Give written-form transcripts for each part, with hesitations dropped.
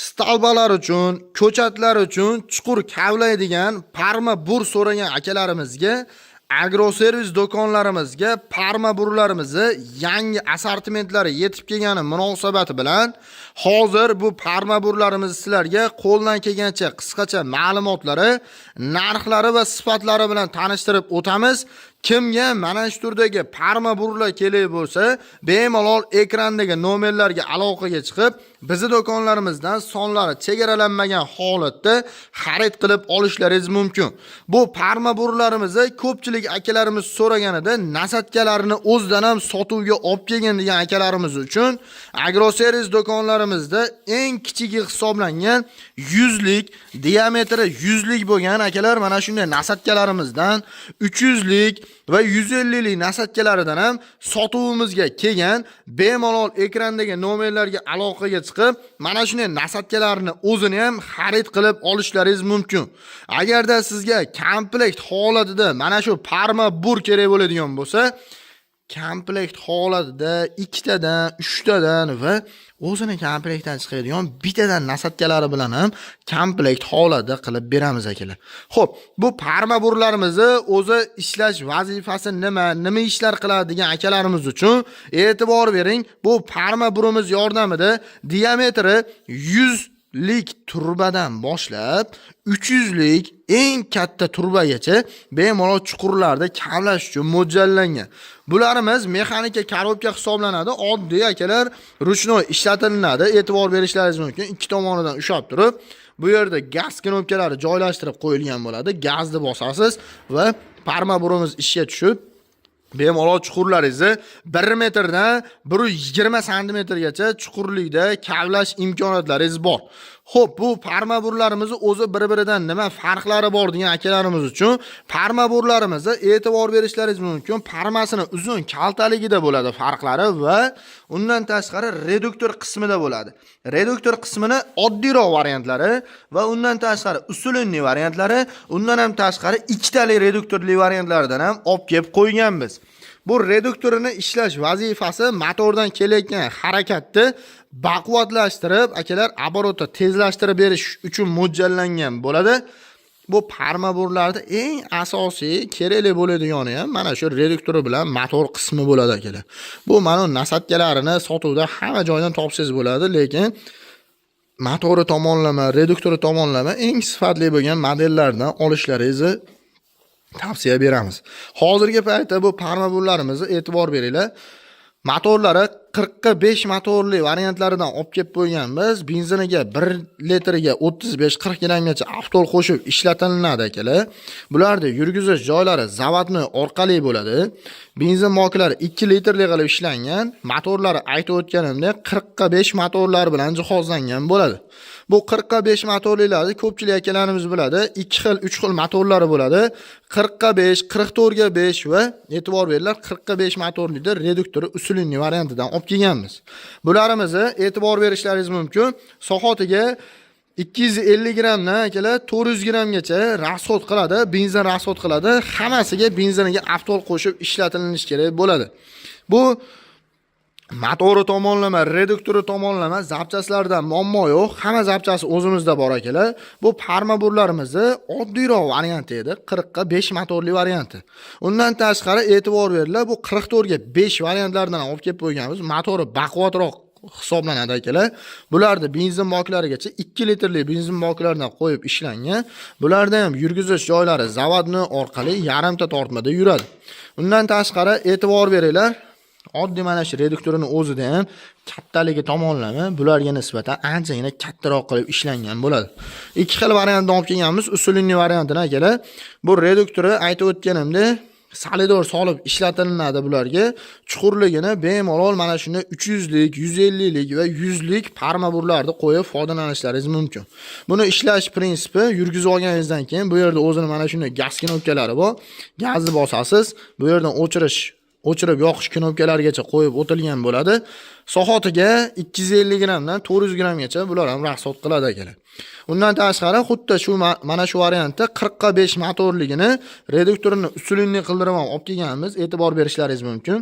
Столба lar uchun, ko'chatlar uchun chuqur kavlaydigan parma bur so'ragan akalarimizga agroservis do'konlarimizga parma burlarimizni yangi assortimentlari yetib kelgani munosabati bilan hozir bu parma burlarimizni sizlarga qo'ldan kelgancha qisqacha ma'lumotlari, narxlari va sifatlari bilan tanishtirib o'tamiz. Kimga mana shu turdagi parma burlar kerak bo'lsa, bemalol ekrandagi nomerlarga aloqaga chiqib, bizni do'konlarimizdan sonlari chegaralanmagan holatda xarid qilib olishlaringiz mumkin. Bu parma burlarimizni ko'pchilik akalarimiz so'raganida насадка larini o'zidan ham sotuvga olib kelgin degan akalarimiz uchun agroservis do'konlarimizda eng kichigi hisoblangan 100 lik, diametri 100 lik bo'lgan, akalar, mana shunday насадка larimizdan 300 lik va 150 lik насадка laridan ham sotuvimizga kelgan. Bemalol ekrandagi nomerlarga aloqaga chiqib, mana shunday насадка larni o'zini ham xarid qilib olishlaringiz mumkin. Agarda sizga komplekt holatida mana shu parma bur kerak bo'ladigan bo'lsa, komplekt holatida ikkitadan, uchtadan va o'zini komplektdan chiqadigan bittadan насадка lari bilan ham komplekt holatda qilib beramiz, akalar. Xo'p, bu parma burlarimizni o'zi ishlash vazifasi nima, nima ishlar qiladi degan akalarimiz uchun e'tibor bering. Bu parma burimiz yordamida diametri 100 lik turbadan boshlab 300 lik eng katta turbagacha bemalol chuqurlarda kavlash uchun mo'ljallangan. Bularimiz mexanika коробка hisoblanadi. Oddiy, akalar, ручной ishlatilinadi. E'tibor berishlaringiz mumkin. Ikki tomonidan ushlab turib, bu yerda gaz knopkalari joylashtirib qo'yilgan bo'ladi. Gazni bosasiz va parma burimiz ishga tushib, bemalol chuqurlaringizni 1 metrdan 120 santimetrgacha chuqurlikda kavlash imkoniyatlaringiz bor. Xo'p, bu parma burlarimizni o'zi bir-biridan nima farqlari bor degan akalarimiz uchun parma burlarimizni e'tibor berishlaringiz mumkin. Parmasini uzun kaltaligida bo'ladi farqlari va undan tashqari reduktor qismida bo'ladi. Reduktor qismini oddiyroq variantlari va undan tashqari усиленный variantlari, undan ham tashqari ikkitali reduktorli variantlaridan ham olib kelib qo'yganmiz. Bu reduktorini ishlash vazifasi motordan kelayotgan harakatni baquvvatlashtirib, akalar, оборот ni tezlashtirib berish uchun mo'ljallangan bo'ladi. Bu parma burlarda eng asosiy kerakli bo'ladigani ham mana shu reduktori bilan motor qismi bo'ladi, akalar. Bu mana насадка larini sotuvda hamma joydan topsangiz bo'ladi, lekin motori tomonlama, reduktori tomonlama eng sifatli bo'lgan modellardan olishlaringizni tavsiya beramiz. Hozirgi paytda bu parma burlarimizni e'tibor beringlar. Motorlari 45 motorli variantlaridan olib kelib qo'yganmiz. Benziniga 1 litriga 35-40 grammgacha avtol qo'shib ishlatilinadi, akalar. Bularni yurgizish joylari заводной orqali bo'ladi. Benzin boklari 2 litrli qilib ishlangan. Motorlari, aytib o'tganimdek, 45 motorlar bilan jihozlangan bo'ladi. Bu 45 motorlilarni ko'pchilik akalarimiz biladi. 2 xil, 3 xil motorlari bo'ladi. 45, 44 ga 5 va e'tibor beringlar, 45 motorlida reduktori усиленный variantidan olib kelganmiz. Bularimizni e'tibor berishlaringiz mumkin. Soatiga 250 grammdan, akalar, 400 grammgacha расход qiladi, benzin расход qiladi. Hammasiga benziniga avtol qo'shib ishlatilinishi kerak bo'ladi. Bu motori tomonlama, reduktori tomonlama запчасть lardan muammo yo'q. Hamma запчасть i o'zimizda bor, akalar. Bu parma burlarimizni oddiyroq varianti edi. 40 ga 5 motorli varianti. Undan tashqari e'tibor beringlar, bu 44 ga 5 variantlardan ham olib kelib qo'yganmiz. Motori baquvvatroq hisoblanadi, akalar. Bularni benzin boklarigacha 2 litrli benzin boklaridan qo'yib ishlangan. Bularda ham yurgizish joylari заводной orqali yarimta tortmada yuradi. Undan tashqari e'tibor beringlar, oddiy mana shu reduktorini o'zida ham kattaligi tomonlama bularga nisbatan anchagina kattaroq qilib ishlangan bo'ladi. Ikki xil variantni olib kelganmiz. Усиленный variantini, akalar. Bu reduktori, aytib o'tganimdek, солидор solib ishlatilinadi bularga. Chuqurligini bemalol mana shunday 300 lik, 150 lik va 100 lik parma burlarni qo'yib foydalanishlaringiz mumkin. Buni ishlash prinsipi: yurgizib olganingizdan keyin bu yerda o'zini mana shunday gaz knopkalari bor. Gazni bosasiz, bu yerdan o'chirish, o'chirib yoqish knopkalarigacha qo'yib o'tilgan bo'ladi. Soatiga 250 grammdan 400 grammgacha bular ham расход qiladi, akalar. Undan tashqari xuddi shu mana shu variantda 40 ga 5 motorligini reduktorini усиленный qildirib ham olib kelganmiz. E'tibor berishlaringiz mumkin.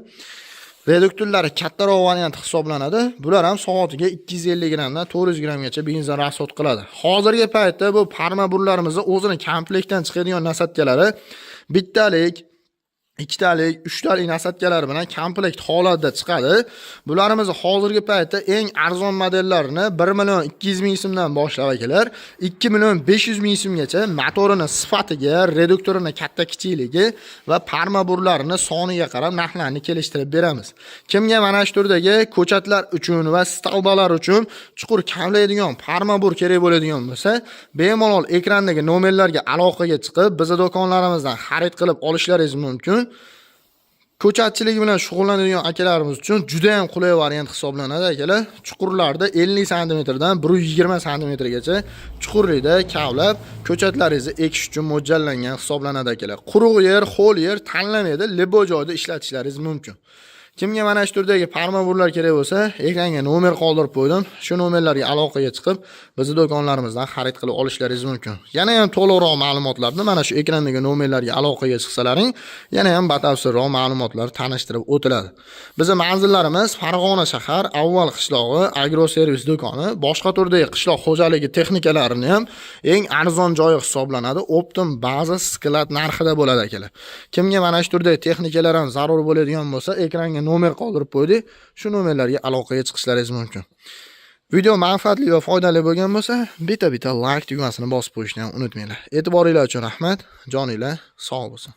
Reduktorlari kattaroq variant hisoblanadi. Bular ham soatiga 250 grammdan 400 grammgacha benzin расход qiladi. Hozirgi paytda bu parma burlarimizni o'zini komplektdan chiqadigan насадка lari bittalik, ikkitalik, uchtalik насадка lar bilan komplekt holatda chiqadi. Bularimiz hozirgi paytda eng arzon modellarini 1 million 200 ming so'mdan boshlab, akalar, 2 million 500 ming so'mgacha motorini sifatiga, reduktorini katta kichikligi va parma burlarini soniga qarab narxlarni kelishtirib beramiz. Kimga mana shu turdagi ko'chatlar uchun va столба lar uchun chuqur kavlaydigan parma bur kerak bo'ladigan bo'lsa, bemalol ekrandagi nomerlarga aloqaga chiqib, bizni do'konlarimizdan xarid qilib olishlaringiz mumkin. Ko'chatchilik bilan shug'ullanadigan akalarimiz uchun juda ham qulay variant hisoblanadi, akalar. Chuqurlarda 50 santimetrdan 120 santimetrgacha chuqurlikda kavlab, ko'chatlaringizni ekish uchun mo'ljallangan hisoblanadi, akalar. Quruq yer, ho'l yer tanlamaydi, любой joyda ishlatishlaringiz mumkin. Kimga mana shu turdagi parma burlar kerak bo'lsa, ekranga nomer qoldirib qo'ydim. Shu nomerlarga aloqaga chiqib, bizni do'konlarimizdan xarid qilib olishlaringiz mumkin. Yana ham to'liqroq ma'lumotlarni mana shu ekrandagi nomerlarga aloqaga chiqsalaring, yana ham batafsilroq ma'lumotlar tanishtirib o'tiladi. Bizni manzillarimiz: Farg'ona shahar, Avval qishlog'i, Agro Servis do'koni, boshqa turdagi qishloq xo'jaligi texnikalarini ham eng arzon joyi hisoblanadi. Оптом baza склад narxida bo'ladi, akalar. Kimga mana shu turdagi texnikalar ham zarur bo'ladigan bo'lsa, ekranga nomer qoldirib qo'ydik. Shu nomerlarga aloqaga chiqishlaringiz mumkin. Video manfaatli va foydali bo'lgan bo'lsa, bitta-bitta like tugmasini bosib qo'yishni ham unutmanglar. E'tiboringlar uchun rahmat. Joninglar sog' bo'lsin.